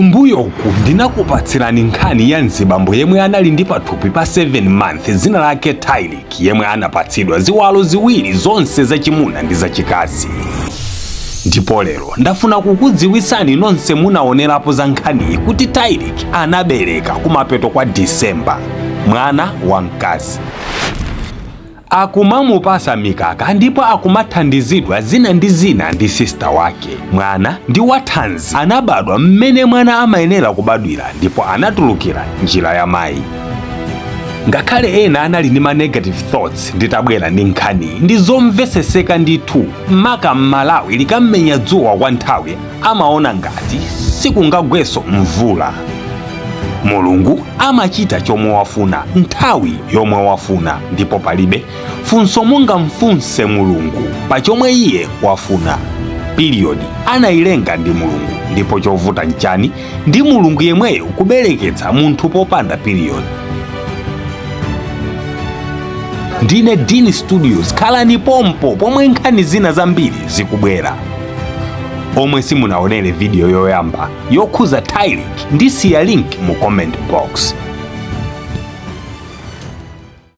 Kumbuyoku ndinakupatsirani nkhani ya mzibambo yemwe anali ndi pathupi pa 7 month, dzina lake Tylik, yemwe anapatsidwa ziwalo ziwiri zonse zachimuna ndi zachikazi. Ndipo lero ndafuna kukudziwitsani nonse munaonerapo za nkhaniyi kuti Tylik anabereka kumapeto kwa December mwana wamkazi. Akumamupasa mikaka ndipo akumathandizidwa zina ndi zina ndi sister wake. Mwana ndi wathanzi, anabadwa mmene mwana amayenera kubadwira ndipo anatulukira njira ya mayi. Ngakhale ena anali ndi ma negative thoughts nditabwera ndi nkhaniyi, ndi zomveseseka ndithu, maka m'Malawi likammenya dzuwa kwa nthawi amaona ngati sikungagwenso mvula. Mulungu amachita chomwe wafuna nthawi yomwe wafuna, ndipo palibe funso mungamfunse Mulungu pa chomwe iye wafuna. Period anayilenga ndi Mulungu, ndipo chovuta nchani ndi Mulungu yemweyo kubereketsa munthu popanda period? Ndine Dean Studios, khalani pompo pomwe nkhani zina zambiri zikubwera. Omwe simunaonere video yoyamba yokhuza Tylik, ndisiya link mu comment box.